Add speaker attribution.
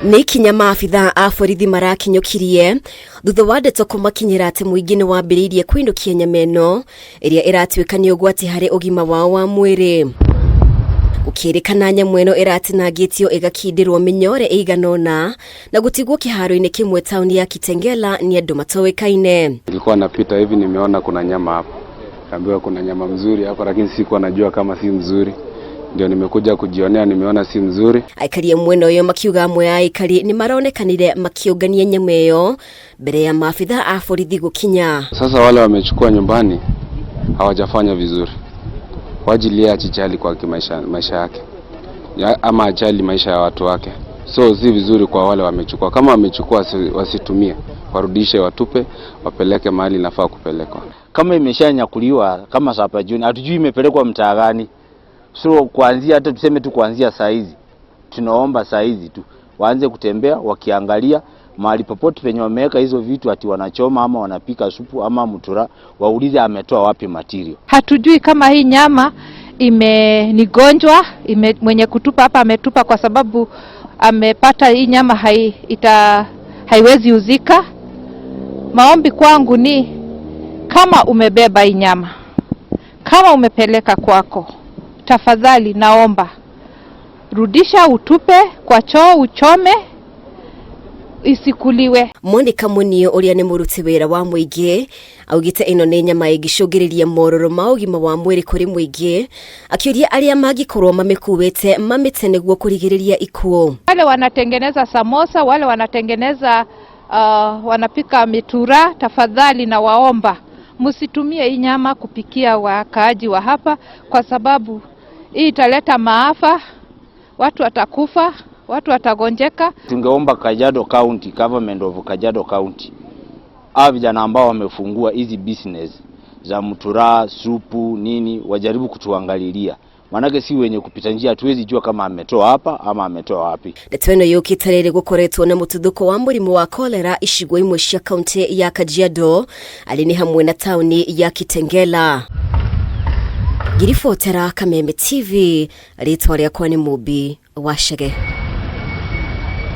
Speaker 1: Nĩ ikinya maabithaa a borithi marakinyũkirie thutha wa ndeto kũmakinyĩra atĩ mũingĩ nĩ wambĩrĩirie kũinũkia nyama ĩno ĩrĩa ĩratuĩka nĩ ũgwati harĩ ũgima wao wa mwĩrĩ. Gũkĩrĩkana nyamũ ĩno ĩratinangĩtio ĩgakindĩrwo mĩnyore ĩigana ũna na gũtigwo kĩharo-inĩ kĩmwe taũni ya Kitengela nĩ andũ matoĩkaine.
Speaker 2: Nilikuwa napita hivi nimeona kuna nyama hapa, kaambiwa kuna nyama mzuri hapa, lakini sikuwa najua kama si mzuri, ndio nimekuja kujionea, nimeona si mzuri.
Speaker 1: Aikari a mwena ũyũ makiuga amwe a aikari nĩ maronekanire makĩũngania nyama ĩyo mbere ya maabithaa a borithi gũkinya.
Speaker 2: Sasa wale wamechukua nyumbani hawajafanya vizuri, kwa ajili yeye ajijali kwa kimaisha, maisha yake ya, ama ajali maisha ya watu wake, so si vizuri kwa wale wamechukua. Kama wamechukua wasitumie, warudishe, watupe, wapeleke mahali inafaa kupelekwa.
Speaker 3: Kama imeshanyakuliwa kama sapa jioni, hatujui imepelekwa mtaa gani. So kuanzia hata tuseme tu kuanzia saa hizi, tunaomba saa hizi tu waanze kutembea wakiangalia mahali popote penye wameweka hizo vitu, ati wanachoma ama wanapika supu ama mutura, waulize ametoa wapi material.
Speaker 4: Hatujui kama hii nyama ime ni gonjwa ime, mwenye kutupa hapa ametupa kwa sababu amepata hii nyama haiwezi uzika. Maombi kwangu ni kama umebeba hii nyama, kama umepeleka kwako, tafadhali naomba rudisha, utupe kwa choo, uchome, isikuliwe.
Speaker 1: Monica Munio ũrĩa nĩ mũruti wĩra wa mũingĩ augĩte ĩno nĩ nyama ĩngĩcũngĩrĩria morũrũ ma ũgima wa mwĩrĩ kũrĩ mũingĩ, akĩũria arĩa mangĩkorwo mamĩkuĩte mamĩte nĩguo kũrigĩrĩria ikuũ.
Speaker 4: Wale wanatengeneza samosa, wale wanatengeneza wanapika mitura, tafadhali na waomba msitumie hii nyama kupikia wakaaji wa hapa, kwa sababu hii italeta maafa, watu watakufa, watu watagonjeka.
Speaker 3: Tungeomba Kajiado County, government of Kajiado County, hawa vijana ambao wamefungua hizi business za mutura, supu, nini, wajaribu kutuangalilia, maanake si wenye kupita njia, hatuwezi jua kama ametoa hapa ama ametoa wapi.
Speaker 1: Ndeto ĩno yũkĩte rĩrĩ gũkoretwo na mũtuthũko wa mũrimũ wa kolera icigo imwe cia kaunti ya Kajiado arĩ nĩ hamwe na taũni ya Kitengela. Ngiribotera Kameme TV, rĩtwa rĩakwa nĩ Mũmbi wa Chege.